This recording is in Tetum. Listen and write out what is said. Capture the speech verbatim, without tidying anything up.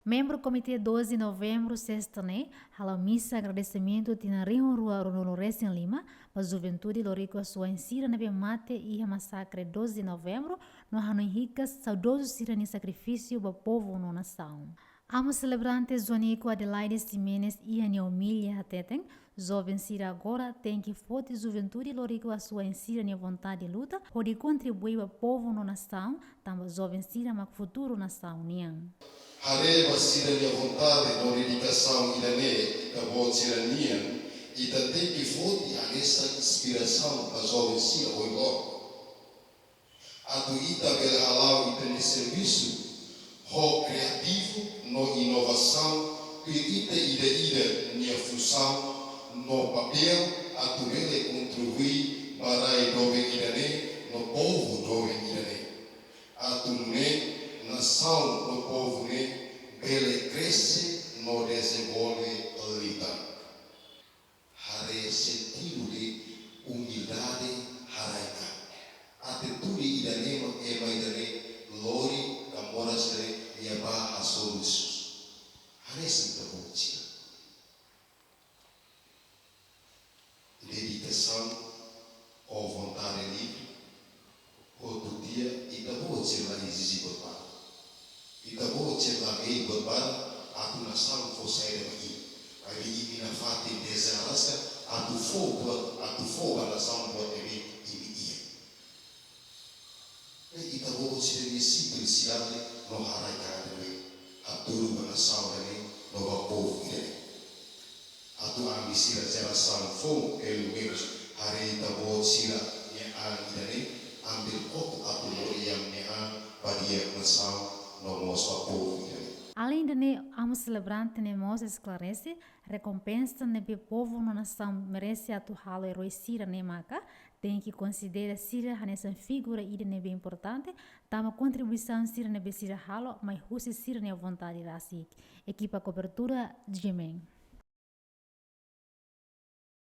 Membru Komité doze Novembru, sesta ne'e, hala'o misa agradesimentu tinan rihun rua ruanulu resin lima ba juventude Loriku Asuwa'in sira ne'ebé mate iha masakre doze Novembru, no hanoin hikas saudozu sira-nia sakrifísiu ba povu no nasaun. Amu selebrante Joanico Adelaide Ximenes iha nia omilia hateten, joven sira agora tenke foti juventude Loriku Asuwa'in sira-nia vontade luta hodi kontribui ba povu no nasaun, tanba joven sira mak futuru nasaun nian. Haree ba sira-nia vontade no dedikasaun ida-ne'e ita-boot sira-nian, ita tenke foti hanesan inspirasaun ba joven sira oioin. Atu ita bele hala'o ita-nia servisu ho kriativu no inovasaun, tuir ita ida-idak nia funsaun no papél, atu bele kontribui ba rai doben ida-ne'e no povu doben ida-ne'e. Atu nune'e nasaun no povu ne'e bele krese no dezenvolve liután. Haree sentidu de umildade haraik an. Atitude ida-ne'e mak ema ida-ne'e lori ka moras ida-ne'e nia bá hasoru Jesus. Haree sentidu sira. Dedikasaun ho vontade livre. Hotu tiha, ita-boot sira la ezije buat barak. Ita-boot sira la mehi buat barak atu nasaun fó saida ba imi. Maibé imi nafatin dezenvolve atu fó buat, atu fó ba nasaun buat ne'ebé imi iha. Ne'e ita-boot sira-nia simplisidade no haraik an ne'e hatudu ba nasaun ne'e no ba povu ne'e. Atu ami sira jerasaun foun, pelumenus, haree ita-boot sira-nia an ida-ne'e, ambil kotuk atu lori ami-nia an ba di'ak nasaun no mós ba povu ida-ne'e. Além de ne'e, amu selebrante ne'e mós esklarese, rekompensa ne'ebé povu no nasaun merese atu halo eroi sira-ne'e maka, tenke konsidera sira hanesan figura ida ne'ebé importante, tanba kontribuisaun sira ne'ebé sira halo mai husi sira-nia vontade rasik. Ekipa kobertura, G M N.